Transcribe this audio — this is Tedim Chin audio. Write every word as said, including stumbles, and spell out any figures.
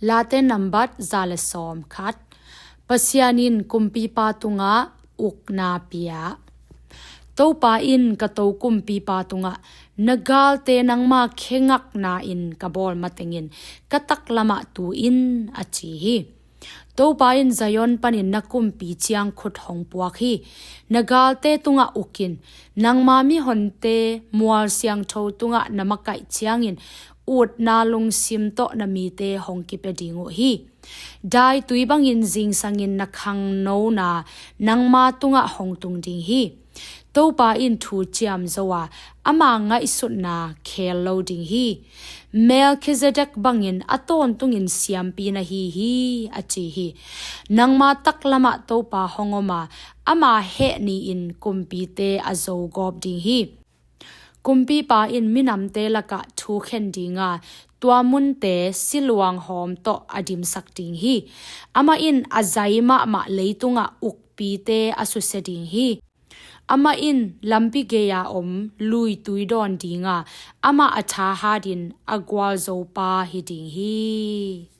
Late nambat za le sawm khat. Pasian in kumpipa tungah ukna pia. Topa in ka to kumpipa tungah, na galte nangma khengakna in ka bawl matengin ka taklamah tu in, a ci hi. Topa in Zion panin na kumpi ciang khut hong puak hi. Na galte tungah ukin, nangma mihonte mual siangtho tungah na makaih ciangin utna lungsim tawh na mite hong kipia ding uh hi. Daitui bangin zingsangin na khangnona nangma tungah hong tung ding hi. Topa in thu ciam zo a, ama ngaihsutna khel lo ding hi. Melkhizedek bangin a tawntungin siampi na hi hi, a ci hi. Nangma taklamah Topa hong om a, ama heh ni-in kumpite a zogawp ding hi. Kumpipa in minamte lakah thu khen ding a, tua munte siluang hawm tawh a dimsak ding hi. Amah in a zai mahmah leitungah ukpite a susia ding hi. Amah in lampi gei-a om luitui dawn ding a, amah a tha hatin a gualzopa hi ding hi.